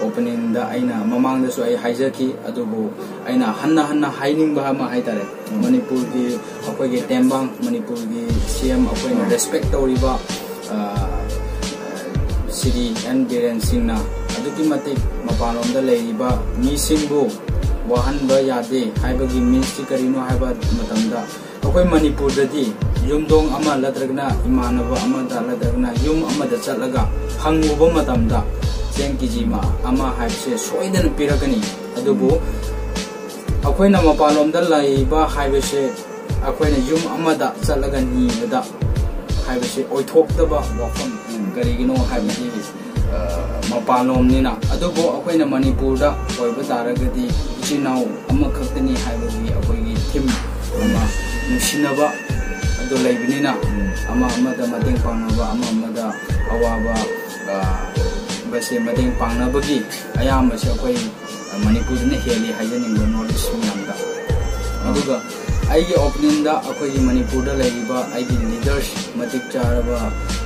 ꯑꯣꯄꯅꯤꯡꯗ ꯑꯩꯅ ꯃꯃꯥꯡꯗꯁꯨ ꯑꯩ ꯍꯥꯏꯖꯈꯤ, ꯑꯗꯨꯕꯨ ꯑꯩꯅ ꯍꯟꯅ ꯍꯟꯅ ꯍꯥꯏꯅꯤꯡꯕ ꯑꯃ ꯍꯥꯏꯇꯥꯔꯦ, ꯃꯅꯤꯄꯨꯔꯒꯤ ꯑꯩꯈꯣꯏꯒꯤ ꯇꯦꯡꯕꯥꯡ, ꯃꯅꯤꯄꯨꯔꯒꯤ ꯁꯤ ꯑꯦꯝ ꯑꯩꯈꯣꯏꯅ ꯔꯦꯁꯄꯦꯛ ꯇꯧꯔꯤꯕ ꯁ꯭ꯔꯤ ꯑꯦꯟ ꯕꯤꯔꯦꯟ ꯁꯤꯡꯅ ꯑꯗꯨꯛꯀꯤ ꯃꯇꯤꯛ ꯃꯄꯥꯟꯂꯣꯝꯗ ꯂꯩꯔꯤꯕ ꯃꯤꯁꯤꯡꯕꯨ ꯋꯥꯍꯟꯕ ꯌꯥꯗꯦ ꯍꯥꯏꯕꯒꯤ ꯃꯤꯟꯁꯇꯤ ꯀꯔꯤꯅꯣ ꯍꯥꯏꯕ ꯃꯇꯝꯗ, ꯑꯩꯈꯣꯏ ꯃꯅꯤꯄꯨꯔꯗꯗꯤ ꯌꯨꯝꯊꯣꯡ ꯑꯃ ꯅꯠꯇ꯭ꯔꯒꯅ ꯏꯃꯥꯟꯅꯕ ꯑꯃꯗ ꯅꯠꯇ꯭ꯔꯒꯅ ꯌꯨꯝ ꯑꯃꯗ ꯆꯠꯂꯒ ꯍꯪꯉꯨꯕ ꯃꯇꯝꯗ ꯆꯦꯡ ꯀꯦ ꯖꯤ ꯑꯃ ꯍꯥꯏꯕꯁꯦ ꯁꯣꯏꯗꯅ ꯄꯤꯔꯛꯀꯅꯤ꯫ ꯑꯗꯨꯕꯨ ꯑꯩꯈꯣꯏꯅ ꯃꯄꯥꯟꯂꯣꯝꯗ ꯂꯩꯕ ꯍꯥꯏꯕꯁꯦ ꯑꯩꯈꯣꯏꯅ ꯌꯨꯝ ꯑꯃꯗ ꯆꯠꯂꯒ ꯅꯤꯕꯗ ꯍꯥꯏꯕꯁꯤ ꯑꯣꯏꯊꯣꯛꯇꯕ ꯋꯥꯐꯝ꯫ ꯀꯔꯤꯒꯤꯅꯣ ꯍꯥꯏꯕꯗꯤ, ꯑ, ꯃꯄꯥꯟꯂꯣꯝꯅꯤꯅ꯫ ꯑꯗꯨꯕꯨ ꯑꯩꯈꯣꯏꯅ ꯃꯅꯤꯄꯨꯔꯗ ꯑꯣꯏꯕ ꯇꯥꯔꯒꯗꯤ ꯏꯆꯤꯟ ꯏꯅꯥꯎ ꯑꯃꯈꯛꯇꯅꯤ ꯍꯥꯏꯕꯒꯤ ꯑꯩꯈꯣꯏꯒꯤ ꯊꯤꯝ ꯑꯃ, ꯅꯨꯡꯁꯤꯅꯕ ꯑꯗꯨ ꯂꯩꯕꯅꯤꯅ, ꯑꯃ ꯑꯃꯗ ꯃꯇꯦꯡ ꯄꯥꯡꯅꯕ, ꯑꯃ ꯑꯃꯗ ꯑꯋꯥꯕ, ꯑ, ꯕꯁꯦ ꯃꯇꯦꯡ ꯄꯥꯡꯅꯕꯒꯤ ꯑꯌꯥꯝꯕꯁꯦ ꯑꯩꯈꯣꯏ ꯃꯅꯤꯄꯨꯔꯗꯅ ꯍꯦꯜꯂꯤ ꯍꯥꯏꯖꯅꯤꯡꯕ ꯅꯣꯔꯠ ꯏꯁ ꯃꯌꯥꯝꯗ꯫ ꯑꯗꯨꯒ ꯑꯩꯒꯤ ꯑꯣꯄꯅꯤꯡꯗ ꯑꯩꯈꯣꯏꯒꯤ ꯃꯅꯤꯄꯨꯔꯗ ꯂꯩꯔꯤꯕ ꯑꯩꯒꯤ ꯂꯤꯗꯔꯁ ꯃꯇꯤꯛ ꯆꯥꯔꯕ,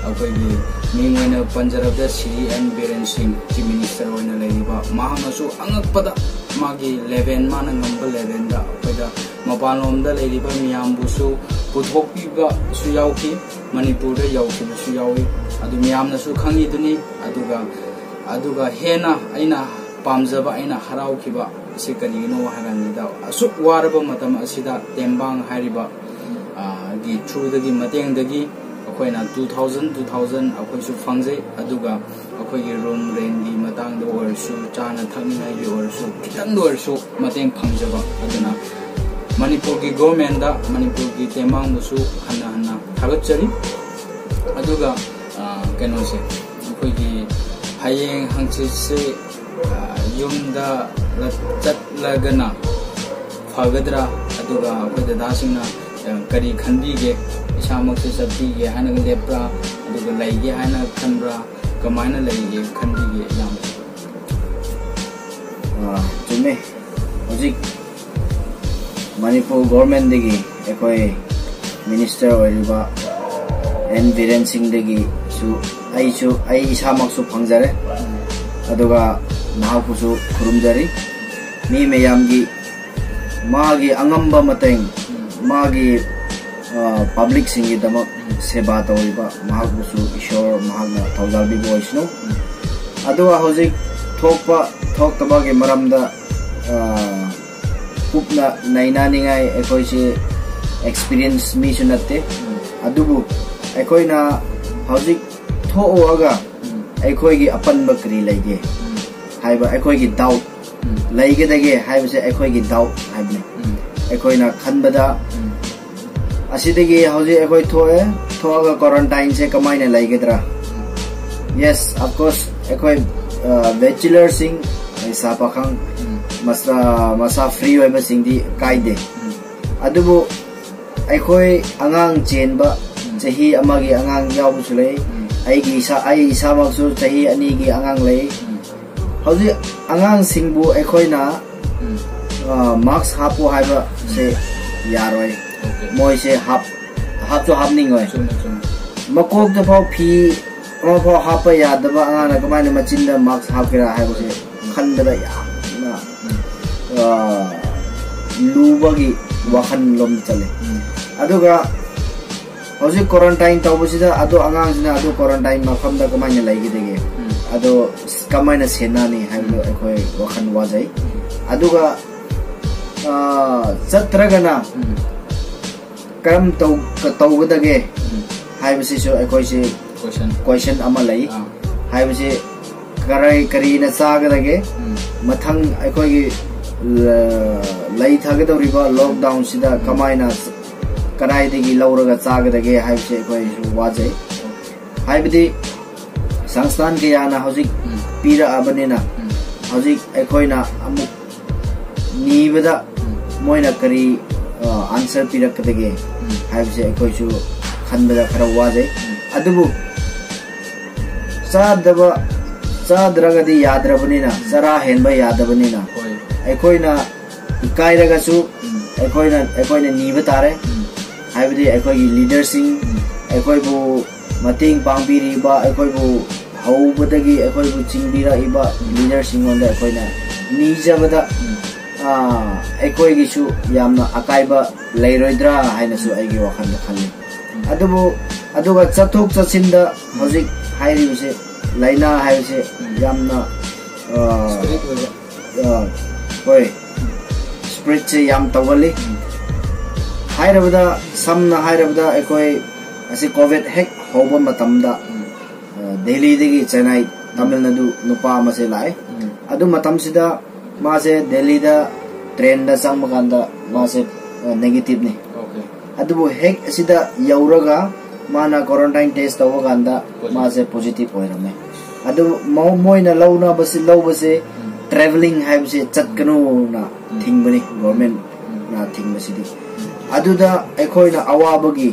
ꯑꯩꯈꯣꯏꯒꯤ ꯃꯤꯡ ꯑꯣꯏꯅ ꯄꯟꯖꯔꯕꯗ ꯁ꯭ꯔꯤ ꯑꯦꯟ ꯕꯤꯔꯦꯟ ꯁꯤꯡ, ꯆꯤꯐ ꯃꯤꯅꯤꯁꯇꯔ ꯑꯣꯏꯅ ꯂꯩꯔꯤꯕ, ꯃꯍꯥꯛꯅꯁꯨ ꯑꯉꯛꯄꯗ ꯃꯥꯒꯤ ꯂꯦꯚꯦꯜ, ꯃꯥꯅ ꯉꯝꯕ ꯂꯦꯚꯦꯜꯗ ꯑꯩꯈꯣꯏꯗ ꯃꯄꯥꯟꯂꯣꯝꯗ ꯂꯩꯔꯤꯕ ꯃꯤꯌꯥꯝꯕꯨꯁꯨ ꯄꯨꯊꯣꯛꯄꯤꯕꯁꯨ ꯌꯥꯎꯈꯤ, ꯃꯅꯤꯄꯨꯔꯗ ꯌꯧꯈꯤꯕꯁꯨ ꯌꯥꯎꯏ꯫ ꯑꯗꯨ ꯃꯌꯥꯝꯅꯁꯨ ꯈꯪꯉꯤꯗꯨꯅꯤ꯫ ꯑꯗꯨꯒ, ꯑꯗꯨꯒ ꯍꯦꯟꯅ ꯑꯩꯅ ꯄꯥꯝꯖꯕ, ꯑꯩꯅ ꯍꯔꯥꯎꯈꯤꯕ ꯑꯁꯤ ꯀꯔꯤꯒꯤꯅꯣ ꯍꯥꯏꯀꯥꯟꯗ, ꯑꯁꯨꯛ ꯋꯥꯔꯕ ꯃꯇꯝ ꯑꯁꯤꯗ ꯇꯦꯡꯕꯥꯡ ꯍꯥꯏꯔꯤꯕ, ꯑ, ꯒꯤ ꯊ꯭ꯔꯨꯗꯒꯤ, ꯃꯇꯦꯡꯗꯒꯤ ꯑꯩꯈꯣꯏꯅ two thousand, two thousand ꯑꯩꯈꯣꯏꯁꯨ ꯐꯪꯖꯩ꯫ ꯑꯗꯨꯒ ꯑꯩꯈꯣꯏꯒꯤ ꯔꯨꯝ ꯔꯦꯟꯒꯤ ꯃꯇꯥꯡꯗ ꯑꯣꯏꯔꯁꯨ, ꯆꯥꯅ ꯊꯛꯅꯤꯡꯉꯥꯏꯒꯤ ꯑꯣꯏꯔꯁꯨ, ꯈꯤꯇꯪꯗ ꯑꯣꯏꯔꯁꯨ ꯃꯇꯦꯡ ꯐꯪꯖꯕ꯫ ꯑꯗꯨꯅ ꯃꯅꯤꯄꯨꯔꯒꯤ ꯒꯣꯔꯃꯦꯟꯗ, ꯃꯅꯤꯄꯨꯔꯒꯤ ꯇꯦꯡꯕꯥꯡꯕꯨꯁꯨ ꯍꯟꯅ ꯍꯟꯅ ꯊꯥꯒꯠꯆꯔꯤ꯫ ꯑꯗꯨꯒ, ꯑ, ꯀꯩꯅꯣꯁꯦ, ꯑꯩꯈꯣꯏꯒꯤ ꯍꯌꯦꯡ ꯍꯪꯆꯤꯠꯁꯦ, ꯑ, ꯌꯨꯝꯗ ꯆꯠꯂꯒꯅ ꯐꯒꯗ꯭ꯔꯥ, ꯑꯗꯨꯒ ꯑꯩꯈꯣꯏ ꯗꯗꯥꯁꯤꯡꯅ, ꯑ, ꯀꯔꯤ ꯈꯟꯕꯤꯒꯦ? ꯏꯁꯥꯃꯛꯁꯦ ꯆꯠꯄꯤꯒꯦ ꯍꯥꯏꯅꯒ ꯂꯦꯞꯄ꯭ꯔꯥ, ꯑꯗꯨꯒ ꯂꯩꯒꯦ ꯍꯥꯏꯅ ꯈꯟꯕ꯭ꯔꯥ, ꯀꯃꯥꯏꯅ ꯂꯩꯒꯦ ꯈꯟꯕꯤꯒꯦ, ꯏꯌꯥꯝꯕ? ꯑ, ꯆꯨꯝꯃꯦ꯫ ꯍꯧꯖꯤꯛ ꯃꯅꯤꯄꯨꯔ ꯒꯣꯔꯃꯦꯟꯗꯒꯤ ꯑꯩꯈꯣꯏ ꯃꯤꯅꯤꯁꯇꯔ ꯑꯣꯏꯔꯤꯕ ꯑꯦꯟ ꯕꯤꯔꯦꯟ ꯁꯤꯡꯗꯒꯤꯁꯨ ꯑꯩꯁꯨ, ꯑꯩ ꯏꯁꯥꯃꯛꯁꯨ ꯐꯪꯖꯔꯦ꯫ ꯑꯗꯨꯒ ꯃꯍꯥꯛꯄꯨꯁꯨ ꯈꯨꯔꯨꯝꯖꯔꯤ꯫ ꯃꯤ ꯃꯌꯥꯝꯒꯤ, ꯃꯥꯒꯤ ꯑꯉꯝꯕ ꯃꯇꯦꯡ, ꯃꯥꯒꯤ, ꯑ, ꯄꯕ꯭ꯂꯤꯛꯁꯤꯡꯒꯤꯗꯃꯛ ꯁꯦꯕꯥ ꯇꯧꯔꯤꯕ ꯃꯍꯥꯛꯄꯨꯁꯨ ꯏꯁꯣꯔ ꯃꯍꯥꯛꯅ ꯊꯧꯖꯥꯜꯕꯤꯕ ꯑꯣꯏꯁꯅꯨ꯫ ꯑꯗꯨꯒ ꯍꯧꯖꯤꯛ ꯊꯣꯛꯄ ꯊꯣꯛꯇꯕꯒꯤ ꯃꯔꯝꯗ, ꯑ, ꯀꯨꯞꯅ ꯅꯩꯅꯅꯤꯡꯉꯥꯏ ꯑꯩꯈꯣꯏꯁꯦ ꯑꯦꯛꯁꯄꯤꯔꯤꯌꯦꯟꯁ ꯃꯤꯁꯨ ꯅꯠꯇꯦ꯫ ꯑꯗꯨꯕꯨ ꯑꯩꯈꯣꯏꯅ ꯍꯧꯖꯤꯛ ꯊꯣꯛꯑꯒ ꯑꯩꯈꯣꯏꯒꯤ ꯑꯄꯟꯕ ꯀꯔꯤ ꯂꯩꯒꯦ ꯍꯥꯏꯕ ꯑꯩꯈꯣꯏꯒꯤ ꯗꯥꯎꯠ ꯂꯩꯒꯗꯒꯦ ꯍꯥꯏꯕꯁꯦ ꯑꯩꯈꯣꯏꯒꯤ ꯗꯥꯎꯠ ꯍꯥꯏꯕꯅꯤ꯫ ꯑꯩꯈꯣꯏꯅ ꯈꯟꯕꯗ ꯑꯁꯤꯗꯒꯤ ꯍꯧꯖꯤꯛ ꯑꯩꯈꯣꯏ ꯊꯣꯛꯑꯦ, ꯊꯣꯛꯑꯒ ꯀ꯭ꯋꯥꯔꯟꯇꯥꯏꯟꯁꯦ ꯀꯃꯥꯏꯅ ꯂꯩꯒꯗ꯭ꯔꯥ? Yes, of course, ꯑꯩꯈꯣꯏ, ꯑ, ꯕꯦꯆꯤꯂꯔꯁꯤꯡ, ꯂꯩꯁꯥ ꯄꯥꯈꯪ, ꯃꯁꯥ, ꯃꯁꯥ ꯐ꯭ꯔꯤ ꯑꯣꯏꯕꯁꯤꯡꯗꯤ ꯀꯥꯏꯗꯦ꯫ ꯑꯗꯨꯕꯨ ꯑꯩꯈꯣꯏ ꯑꯉꯥꯡ ꯆꯦꯟꯕ, ꯆꯍꯤ ꯑꯃꯒꯤ ꯑꯉꯥꯡ ꯌꯥꯎꯕꯁꯨ ꯂꯩ, ꯑꯩꯒꯤ ꯏꯁꯥ, ꯑꯩ ꯏꯁꯥꯃꯛꯁꯨ ꯆꯍꯤ ꯑꯅꯤꯒꯤ ꯑꯉꯥꯡ ꯂꯩ꯫ ꯍꯧꯖꯤꯛ ꯑꯉꯥꯡꯁꯤꯡꯕꯨ ꯑꯩꯈꯣꯏꯅ, ꯎꯝ꯫ ꯑ, ꯃꯥꯛꯁ ꯍꯥꯞꯄꯨ ꯍꯥꯏꯕꯁꯦ ꯌꯥꯔꯣꯏ꯫ Okay. ꯃꯣꯏꯁꯦ ꯍꯥꯞ-, ꯍꯥꯞꯁꯨ ꯍꯥꯞꯅꯤꯡꯉꯣꯏ꯫ ꯆꯨꯝꯃꯦ, ꯆꯨꯝꯃꯦ꯫ ꯃꯀꯣꯛꯇ ꯐꯥꯎ ꯐꯤ ꯑꯃꯐꯥꯎ ꯍꯥꯞꯄ ꯌꯥꯗꯕ ꯑꯉꯥꯡꯅ ꯀꯃꯥꯏꯅ ꯃꯆꯤꯟꯗ ꯃꯥꯛꯁ ꯍꯥꯞꯀꯦꯔꯥ ꯍꯥꯏꯕꯁꯦ ꯈꯟꯕꯗ ꯌꯥꯝꯅ, ꯎꯝ꯫ ꯑ, ꯂꯨꯕꯒꯤ ꯋꯥꯈꯜꯂꯣꯝꯗ ꯆꯠꯂꯦ꯫ ꯎꯝ꯫ ꯑꯗꯨꯒ ꯍꯧꯖꯤꯛ ꯀ꯭ꯋꯥꯔꯟꯇꯥꯏꯟ ꯇꯧꯕꯁꯤꯗ ꯑꯗꯣ ꯑꯉꯥꯡꯁꯤꯅ ꯑꯗꯨ ꯀ꯭ꯋꯥꯔꯟꯇꯥꯏꯟ ꯃꯐꯝꯗ ꯀꯃꯥꯏꯅ ꯂꯩꯒꯗꯒꯦ? ꯎꯝ꯫ ꯑꯗꯣ ꯀꯃꯥꯏꯅ ꯁꯦꯟꯅꯅꯤ ꯍꯥꯏꯕꯗꯣ ꯎꯝ꯫ ꯑꯩꯈꯣꯏ ꯋꯥꯈꯜ ꯋꯥꯖꯩ꯫ ꯎꯝ꯫ ꯑꯗꯨꯒ, ꯑ, ꯆꯠꯇ꯭ꯔꯒꯅ ꯎꯝ꯫ ꯀꯔꯝ ꯇꯧ-, ꯇꯧꯒꯗꯒꯦ ꯎꯝ꯫ ꯍꯥꯏꯕꯁꯤꯁꯨ ꯑꯩꯈꯣꯏꯁꯤ question꯫ Question ꯑꯃ ꯂꯩ꯫ ꯑꯥ꯫ ꯍꯥꯏꯕꯁꯤ ꯀꯔꯤ, ꯀꯔꯤꯅ ꯆꯥꯒꯗꯒꯦ? ꯎꯝ꯫ ꯃꯊꯪ ꯑꯩꯈꯣꯏꯒꯤ, ꯑ, ꯂꯩꯊꯒꯗꯧꯔꯤꯕ ꯂꯣꯛꯗꯥꯎꯟꯁꯤꯗ ꯎꯝ꯫ ꯀꯃꯥꯏꯅ, ꯀꯗꯥꯏꯗꯒꯤ ꯂꯧꯔꯒ ꯆꯥꯒꯗꯒꯦ ꯍꯥꯏꯕꯁꯤ ꯑꯩꯈꯣꯏꯁꯨ ꯋꯥꯖꯩ꯫ Okay꯫ ꯍꯥꯏꯕꯗꯤ ꯁꯪꯁꯊꯥꯟ ꯀꯌꯥꯅ ꯍꯧꯖꯤꯛ ꯎꯝ꯫ ꯄꯤꯔꯛꯑꯕꯅꯤꯅ ꯎꯝ꯫ ꯍꯧꯖꯤꯛ ꯑꯩꯈꯣꯏꯅ ꯑꯃꯨꯛ ꯅꯤꯕꯗ ꯎꯝ꯫ ꯃꯣꯏꯅ ꯀꯔꯤ, ꯑ, ꯑꯟꯁꯔ ꯄꯤꯔꯛꯀꯗꯒꯦ ꯎꯝ꯫ ꯍꯥꯏꯕꯁꯦ ꯑꯩꯈꯣꯏꯁꯨ ꯈꯟꯕꯗ ꯈꯔ ꯋꯥꯖꯩ꯫ ꯎꯝ꯫ ꯑꯗꯨꯕꯨ ꯆꯥꯗꯕ, ꯆꯥꯗ꯭ꯔꯒꯗꯤ ꯌꯥꯗ꯭ꯔꯕꯅꯤꯅ, ꯎꯝ꯫ ꯆꯔꯥ ꯍꯦꯟꯕ ꯌꯥꯗꯕꯅꯤꯅ, ꯍꯣꯏ꯫ ꯑꯩꯈꯣꯏꯅ ꯏꯀꯥꯏꯔꯒꯁꯨ ꯎꯝ꯫ ꯑꯩꯈꯣꯏꯅ, ꯑꯩꯈꯣꯏꯅ ꯅꯤꯕ ꯇꯥꯔꯦ꯫ ꯎꯝ꯫ ꯍꯥꯏꯕꯗꯤ ꯑꯩꯈꯣꯏꯒꯤ ꯂꯤꯗꯔꯁꯤꯡ, ꯎꯝ꯫ ꯑꯩꯈꯣꯏꯕꯨ ꯃꯇꯦꯡ ꯄꯥꯡꯕꯤꯔꯤꯕ, ꯑꯩꯈꯣꯏꯕꯨ ꯍꯧꯕꯗꯒꯤ ꯑꯩꯈꯣꯏꯕꯨ ꯆꯤꯡꯕꯤꯔꯛꯏꯕ ꯂꯤꯗꯔꯁꯤꯡꯉꯣꯟꯗ ꯑꯩꯈꯣꯏꯅ ꯅꯤꯖꯕꯗ, ꯑꯩꯈꯣꯏꯒꯤꯁꯨ ꯌꯥꯝꯅ ꯑꯀꯥꯏꯕ ꯂꯩꯔꯣꯏꯗ꯭ꯔꯥ ꯍꯥꯏꯅꯁꯨ ꯑꯩꯒꯤ ꯋꯥꯈꯜꯗ ꯈꯜꯂꯤ꯫ ꯑꯗꯨꯕꯨ, ꯑꯗꯨꯒ ꯆꯠꯊꯣꯛ ꯆꯠꯁꯤꯟꯗ ꯍꯧꯖꯤꯛ ꯍꯥꯏꯔꯤꯕꯁꯦ, ꯂꯥꯏꯅꯥ ꯍꯥꯏꯕꯁꯦ ꯌꯥꯝꯅ ꯍꯣꯏ, ꯁ꯭ꯄ꯭ꯔꯤꯠꯁꯦ ꯌꯥꯝ ꯇꯧꯒꯜꯂꯤ꯫ ꯍꯥꯏꯔꯕꯗ, ꯁꯝꯅ ꯍꯥꯏꯔꯕꯗ, ꯑꯩꯈꯣꯏ ꯑꯁꯤ ꯀꯣꯚꯤꯗ ꯍꯦꯛ ꯍꯧꯕ ꯃꯇꯝꯗ, ꯗꯦꯜꯂꯤꯗꯒꯤ ꯆꯦꯟꯅꯥꯏ, ꯇꯥꯃꯤꯜ ꯅꯥꯗꯨ ꯅꯨꯄꯥ ꯑꯃꯁꯦ ꯂꯥꯛꯑꯦ꯫ ꯑꯗꯨ ꯃꯇꯝꯁꯤꯗ ꯃꯥꯁꯦ ꯗꯦꯜꯂꯤꯗ ꯇ꯭ꯔꯦꯟꯗ ꯆꯪꯕ ꯀꯥꯟꯗ ꯃꯥꯁꯦ ꯅꯦꯒꯦꯇꯤꯚꯅꯤ꯫ ꯑꯗꯨꯕꯨ ꯍꯦꯛ ꯑꯁꯤꯗ ꯌꯧꯔꯒ ꯃꯥꯅ ꯀ꯭ꯋꯥꯔꯟꯇꯥꯏꯟ ꯇꯦꯁ ꯇꯧꯕ ꯀꯥꯟꯗ ꯃꯥꯁꯦ ꯄꯣꯖꯤꯇꯤꯚ ꯑꯣꯏꯔꯝꯃꯦ꯫ ꯑꯗꯨ ꯃꯣꯏꯅ ꯂꯧꯅꯕꯁꯤ, ꯂꯧꯕꯁꯦ, ꯇ꯭ꯔꯦꯚꯦꯂꯤꯡ ꯍꯥꯏꯕꯁꯦ ꯆꯠꯀꯅꯨꯅ ꯊꯤꯡꯕꯅꯤ, ꯒꯣꯔꯃꯦꯟꯅ ꯊꯤꯡꯕꯁꯤꯗꯤ꯫ ꯑꯗꯨꯗ ꯑꯩꯈꯣꯏꯅ ꯑꯋꯥꯕꯒꯤ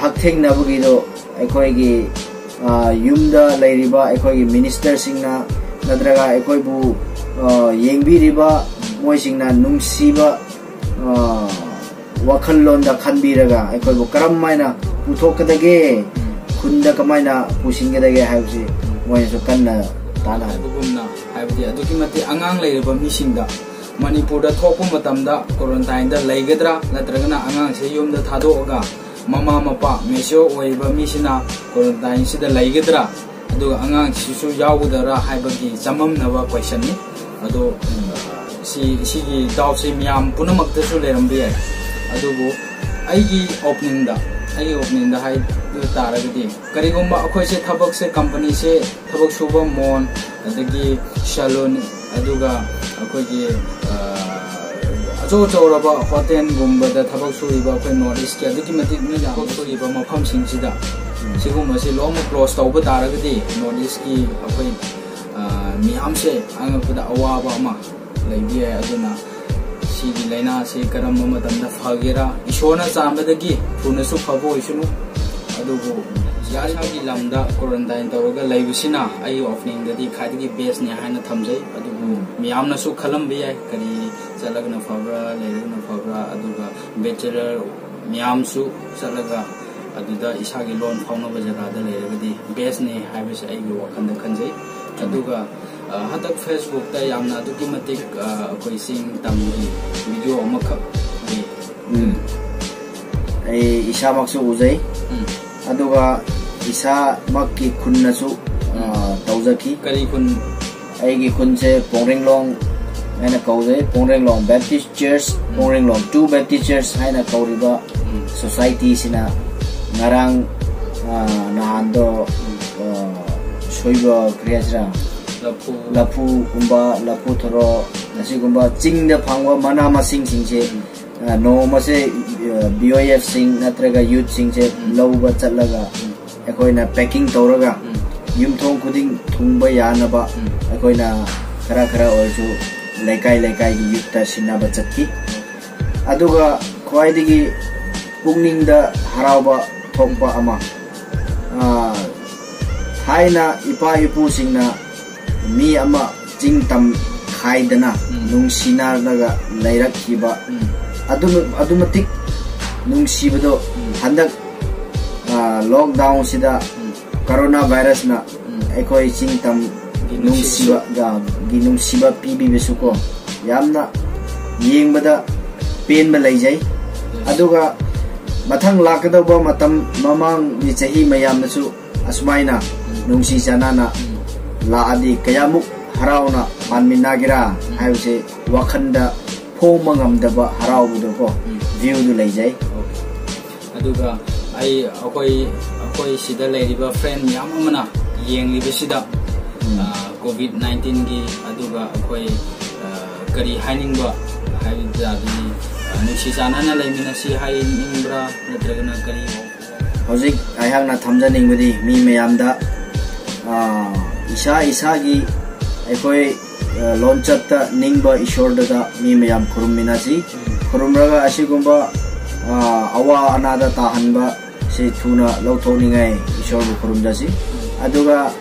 ꯍꯛꯊꯦꯡꯅꯕꯒꯤꯗꯣ, ꯑꯩꯈꯣꯏꯒꯤ ꯌꯨꯝꯗ ꯂꯩꯔꯤꯕ ꯑꯩꯈꯣꯏꯒꯤ ꯃꯤꯅꯤꯁꯇꯔꯁꯤꯡꯅ ꯅꯠꯇ꯭ꯔꯒ ꯑꯩꯈꯣꯏꯕꯨ ꯌꯦꯡꯕꯤꯔꯤꯕ ꯃꯣꯏꯁꯤꯡꯅ ꯅꯨꯡꯁꯤꯕ ꯋꯥꯈꯜꯂꯣꯟꯗ ꯈꯟꯕꯤꯔꯒ ꯑꯩꯈꯣꯏꯕꯨ ꯀꯔꯝ ꯍꯥꯏꯅ ꯄꯨꯊꯣꯛꯀꯗꯒꯦ, ꯈꯨꯟꯗ ꯀꯃꯥꯏꯅ ꯄꯨꯁꯤꯟꯒꯗꯒꯦ ꯍꯥꯏꯕꯁꯤ ꯃꯣꯏꯅꯁꯨ ꯀꯟꯅ ꯇꯥꯟꯅꯔꯤ꯫ ꯍꯥꯏꯕꯒꯨꯝꯅ, ꯍꯥꯏꯕꯗꯤ ꯑꯗꯨꯛꯀꯤ ꯃꯇꯤꯛ ꯑꯉꯥꯡ ꯂꯩꯔꯕ ꯃꯤꯁꯤꯡꯗ ꯃꯅꯤꯄꯨꯔꯗ ꯊꯣꯛꯄ ꯃꯇꯝꯗ ꯀ꯭ꯋꯥꯔꯟꯇꯥꯏꯟꯗ ꯂꯩꯒꯗ꯭ꯔꯥ, ꯅꯠꯇ꯭ꯔꯒꯅ ꯑꯉꯥꯡꯁꯦ ꯌꯨꯝꯗ ꯊꯥꯗꯣꯛꯑꯒ ꯃꯃꯥ ꯃꯄꯥ ꯃꯦꯆ꯭ꯌꯣꯔ ꯑꯣꯏꯕ ꯃꯤꯁꯤꯅ ꯀ꯭ꯋꯥꯔꯟꯇꯥꯏꯟꯁꯤꯗ ꯂꯩꯒꯗ꯭ꯔꯥ, ꯑꯗꯨꯒ ꯑꯉꯥꯡꯁꯤꯁꯨ ꯌꯥꯎꯒꯗ꯭ꯔꯥ ꯍꯥꯏꯕꯒꯤ ꯆꯃꯝꯅꯕ ꯀꯣꯏꯁꯟꯅꯤ꯫ ꯑꯗꯣ ꯁꯤ, ꯁꯤꯒꯤ ꯗꯥꯎꯠꯁꯤ ꯃꯤꯌꯥꯝ ꯄꯨꯝꯅꯃꯛꯇꯁꯨ ꯂꯩꯔꯝꯕ ꯌꯥꯏ꯫ ꯑꯗꯨꯕꯨ ꯑꯩꯒꯤ ꯑꯣꯄꯤꯅꯤꯌꯟꯗ, ꯑꯩꯒꯤ ꯑꯣꯄꯤꯅꯤꯌꯟꯗ ꯍꯥꯏꯕ ꯇꯥꯔꯒꯗꯤ, ꯀꯔꯤꯒꯨꯝꯕ ꯑꯩꯈꯣꯏꯁꯦ ꯊꯕꯛꯁꯦ, ꯀꯝꯄꯅꯤꯁꯦ, ꯊꯕꯛ ꯁꯨꯕ ꯃꯣꯟ, ꯑꯗꯒꯤ ꯁꯦꯂꯨꯟ, ꯑꯗꯨꯒ ꯑꯩꯈꯣꯏꯒꯤ ꯑꯆꯧ ꯑꯆꯧꯔꯕ ꯍꯣꯇꯦꯜꯒꯨꯝꯕꯗ ꯊꯕꯛ ꯁꯨꯔꯤꯕ ꯑꯩꯈꯣꯏ ꯅꯣꯔꯠ ꯏꯁꯀꯤ ꯑꯗꯨꯛꯀꯤ ꯃꯇꯤꯛ ꯃꯤ ꯌꯥꯝ ꯊꯕꯛ ꯁꯨꯔꯤꯕ ꯃꯐꯝꯁꯤꯡꯁꯤꯗ ꯁꯤꯒꯨꯝꯕꯁꯤ ꯂꯣꯏꯅꯃꯛ ꯀ꯭ꯂꯣꯖ ꯇꯧꯕ ꯇꯥꯔꯒꯗꯤ ꯅꯣꯔꯠ ꯏꯁꯀꯤ ꯑꯩꯈꯣꯏ ꯃꯤꯌꯥꯝꯁꯦ ꯑꯉꯛꯄꯗ ꯑꯋꯥꯕ ꯑꯃ ꯂꯩꯕ ꯌꯥꯏ꯫ ꯑꯗꯨꯅ ꯁꯤꯒꯤ ꯂꯥꯏꯅꯥꯁꯤ ꯀꯔꯝꯕ ꯃꯇꯝꯗ ꯐꯒꯦꯔꯥ, ꯏꯁꯣꯔꯅ ꯆꯥꯟꯕꯗꯒꯤ ꯊꯨꯅꯁꯨ ꯐꯕ ꯑꯣꯏꯁꯅꯨ꯫ ꯑꯗꯨꯕꯨ ꯏꯁꯥꯒꯤ ꯂꯝꯗ ꯀ꯭ꯋꯥꯔꯟꯇꯥꯏꯟ ꯇꯧꯔꯒ ꯂꯩꯕꯁꯤꯅ ꯑꯩꯒꯤ ꯑꯣꯄꯤꯅꯤꯌꯟꯗꯗꯤ ꯈ꯭ꯋꯥꯏꯗꯒꯤ ꯕꯦꯁꯅꯦ ꯍꯥꯏꯅ ꯊꯝꯖꯩ꯫ ꯑꯗꯨꯕꯨ ꯃꯤꯌꯥꯝꯅꯁꯨ ꯈꯜꯂꯝꯕ ꯌꯥꯏ, ꯀꯔꯤ ꯆꯠꯂꯒꯅ ꯐꯕ꯭ꯔꯥ, ꯂꯩꯔꯒꯅ ꯐꯕ꯭ꯔꯥ, ꯑꯗꯨꯒ ꯕꯦꯆꯦꯂꯔ ꯃꯌꯥꯝꯁꯨ ꯆꯠꯂꯒ ꯑꯗꯨꯗ ꯏꯁꯥꯒꯤ ꯂꯣꯟ ꯐꯥꯎꯅꯕ ꯖꯒꯥꯗ ꯂꯩꯔꯒꯗꯤ ꯕꯦꯁꯅꯦ ꯍꯥꯏꯕꯁꯦ ꯑꯩꯒꯤ ꯋꯥꯈꯜꯗ ꯈꯟꯖꯩ꯫ ꯑꯗꯨꯒ ꯑ, ꯍꯟꯗꯛ ꯐꯦꯁꯕꯨꯛꯇ ꯌꯥꯝꯅ ꯑꯗꯨꯛꯀꯤ ꯃꯇꯤꯛ ꯑ, ꯑꯩꯈꯣꯏ ꯆꯤꯡ ꯇꯝꯒꯤ ꯚꯤꯗꯤꯑꯣ ꯑꯃꯈꯛ ꯂꯩ꯫ ꯎꯝ꯫ ꯑꯩ ꯏꯁꯥꯃꯛꯁꯨ ꯎꯖꯩ꯫ ꯑꯗꯨꯒ ꯏꯁꯥꯃꯛꯀꯤ ꯈꯨꯟꯅꯁꯨ ꯑ, ꯇꯧꯖꯈꯤ꯫ ꯀꯔꯤ ꯈꯨꯟ? ꯑꯩꯒꯤ ꯈꯨꯟꯁꯦ ꯄꯣꯡꯔꯦꯡꯂꯣꯡ ꯍꯥꯏꯅ ꯀꯧꯖꯩ꯫ ꯄꯣꯡꯔꯦꯡꯂꯣꯡ ꯕꯦꯞꯇꯤꯁ ꯆꯔꯆ, ꯄꯣꯡꯔꯦꯡꯂꯣꯡ ꯇꯨ ꯕꯦꯞꯇꯤꯁ ꯆꯔꯆ ꯍꯥꯏꯅ ꯀꯧꯔꯤꯕ ꯁꯣꯁꯥꯏꯇꯤꯁꯤꯅ ꯉꯔꯥꯡ ꯑ, ꯅꯍꯥꯟꯗꯣ ꯑ, ꯁꯣꯏꯕ ꯀꯔꯤ ꯍꯥꯏꯁꯤꯔꯥ, ꯂꯐꯨ꯫ ꯂꯐꯨꯒꯨꯝꯕ, ꯂꯐꯨ ꯊꯔꯣ, ꯑꯁꯤꯒꯨꯝꯕ ꯆꯤꯡꯗ ꯐꯪꯕ ꯃꯅꯥ ꯃꯁꯤꯡꯁꯤꯡꯁꯦ ꯑ, ꯅꯣꯡꯃꯁꯦ ꯕꯤ ꯑꯣ ꯑꯦꯐꯁꯤꯡ ꯅꯠꯇ꯭ꯔꯒ ꯌꯨꯠꯁꯤꯡꯁꯦ ꯂꯧꯕ ꯆꯠꯂꯒ ꯑꯩꯈꯣꯏꯅ ꯄꯦꯀꯤꯡ ꯇꯧꯔꯒ ꯌꯨꯝꯊꯣꯡ ꯈꯨꯗꯤꯡ ꯊꯨꯡꯕ ꯌꯥꯅꯕ ꯑꯩꯈꯣꯏꯅ ꯈꯔ ꯈꯔ ꯑꯣꯏꯔꯁꯨ ꯂꯩꯀꯥꯏ ꯂꯩꯀꯥꯏꯒꯤ ꯌꯨꯠꯇ ꯁꯤꯟꯅꯕ ꯆꯠꯈꯤ꯫ ꯑꯗꯨꯒ ꯈ꯭ꯋꯥꯏꯗꯒꯤ ꯄꯨꯛꯅꯤꯡꯗ ꯍꯔꯥꯎꯕ ꯊꯣꯛꯄ ꯑꯃ, ꯑ, ꯊꯥꯏꯅ ꯏꯄꯥ ꯏꯄꯨꯁꯤꯡꯅ ꯃꯤ ꯑꯃ ꯆꯤꯡ ꯇꯝ ꯈꯥꯏꯗꯅ ꯅꯨꯡꯁꯤꯅꯔꯒ ꯂꯩꯔꯛꯈꯤꯕ ꯑꯗꯨ, ꯑꯗꯨ ꯃꯇꯤꯛ ꯅꯨꯡꯁꯤꯕꯗꯣ ꯍꯟꯗꯛ, ꯑ, ꯂꯣꯛꯗꯥꯎꯟꯁꯤꯗ ꯀꯣꯔꯣꯅꯥ ꯚꯥꯏꯔꯁꯅ ꯑꯩꯈꯣꯏ ꯆꯤꯡ ꯇꯝ ꯅꯨꯡꯁꯤꯕ, ꯒꯤ ꯅꯨꯡꯁꯤꯕ ꯄꯤꯕꯤꯕꯁꯨꯀꯣ ꯌꯥꯝꯅ ꯌꯦꯡꯕꯗ ꯄꯦꯟꯕ ꯂꯩꯖꯩ꯫ ꯑꯗꯨꯒ ꯃꯊꯪ ꯂꯥꯛꯀꯗꯧꯕ ꯃꯇꯝ, ꯃꯃꯥꯡꯒꯤ ꯆꯍꯤ ꯃꯌꯥꯝꯗꯁꯨ ꯑꯁꯨꯃꯥꯏꯅ ꯅꯨꯡꯁꯤ ꯆꯥꯟꯅꯅ ꯂꯥꯛꯑꯗꯤ ꯀꯌꯥꯃꯨꯛ ꯍꯔꯥꯎꯅ ꯄꯥꯟꯃꯤꯟꯅꯒꯦꯔꯥ ꯍꯥꯏꯕꯁꯦ ꯋꯥꯈꯜꯗ ꯐꯣꯡꯕ ꯉꯝꯗꯕ ꯍꯔꯥꯎꯕꯗꯣꯀꯣ, ꯚ꯭ꯌꯨꯗꯨ ꯂꯩꯖꯩ꯫ ꯑꯗꯨꯒ ꯑꯩ, ꯑꯩꯈꯣꯏ, ꯑꯩꯈꯣꯏ ꯁꯤꯗ ꯂꯩꯔꯤꯕ ꯐ꯭ꯔꯦꯟ ꯃꯌꯥꯝ ꯑꯃꯅ ꯌꯦꯡꯂꯤꯕꯁꯤꯗ, ꯀꯣꯚꯤꯗ ꯅꯥꯏꯟꯇꯤꯟꯒꯤ, ꯑꯗꯨꯒ ꯑꯩꯈꯣꯏ, ꯑ, ꯀꯔꯤ ꯍꯥꯏꯅꯤꯡꯕ ꯍꯥꯏꯕꯗꯤ, ꯑ, ꯅꯨꯡꯁꯤ ꯆꯥꯟꯅꯅ ꯂꯩꯃꯤꯟꯅꯁꯤ ꯍꯥꯏꯅꯤꯡꯕ꯭ꯔꯥ, ꯅꯠꯇ꯭ꯔꯒꯅ ꯀꯔꯤ? ꯍꯧꯖꯤꯛ ꯑꯩꯍꯥꯛꯅ ꯊꯝꯖꯅꯤꯡꯕꯗꯤ ꯃꯤ ꯃꯌꯥꯝꯗ, ꯑ, ꯏꯁꯥ ꯏꯁꯥꯒꯤ ꯑꯩꯈꯣꯏ, ꯑ, ꯂꯣꯟꯆꯠꯇ ꯅꯤꯡꯕ ꯏꯁꯣꯔꯗꯨꯗ ꯃꯤ ꯃꯌꯥꯝ ꯈꯨꯔꯨꯝꯃꯤꯟꯅꯁꯤ꯫ ꯈꯨꯔꯨꯝꯂꯒ ꯑꯁꯤꯒꯨꯝꯕ, ꯑ, ꯑꯋꯥ ꯑꯅꯥꯗ ꯇꯥꯍꯟꯕ ꯁꯤ ꯊꯨꯅ ꯂꯧꯊꯣꯛꯅꯤꯡꯉꯥꯏ ꯏꯁꯣꯔꯕꯨ ꯈꯨꯔꯨꯝꯖꯁꯤ꯫ ꯑꯗꯨꯒ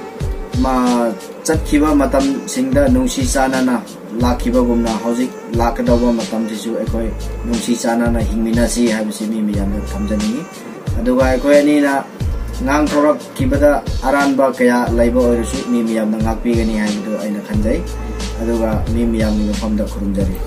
ꯃ-, ꯆꯠꯈꯤꯕ ꯃꯇꯝꯁꯤꯡꯗ ꯅꯨꯡꯁꯤ ꯆꯥꯟꯅꯅ ꯂꯥꯛꯈꯤꯕꯒꯨꯝꯅ ꯍꯧꯖꯤꯛ ꯂꯥꯛꯀꯗꯧꯕ ꯃꯇꯝꯁꯤꯁꯨ ꯑꯩꯈꯣꯏ ꯅꯨꯡꯁꯤ ꯆꯥꯟꯅꯅ ꯍꯤꯡꯃꯤꯟꯅꯁꯤ ꯍꯥꯏꯕꯁꯤ ꯃꯤ ꯃꯌꯥꯝꯗ ꯊꯝꯖꯅꯤꯡꯏ꯫ ꯑꯗꯨꯒ ꯑꯩꯈꯣꯏ ꯑꯅꯤꯅ ꯉꯥꯡꯊꯣꯔꯛꯈꯤꯕꯗ ꯑꯔꯥꯟꯕ ꯀꯌꯥ ꯂꯩꯕ ꯑꯣꯏꯔꯁꯨ ꯃꯤ ꯃꯌꯥꯝꯅ ꯉꯥꯛꯄꯤꯒꯅꯤ ꯍꯥꯏꯕꯗꯨ ꯑꯩꯅ ꯈꯟꯖꯩ꯫ ꯑꯗꯨꯒ ꯃꯤ ꯃꯌꯥꯝꯒꯤ ꯃꯐꯝꯗ ꯈꯨꯔꯨꯝꯖꯔꯤ꯫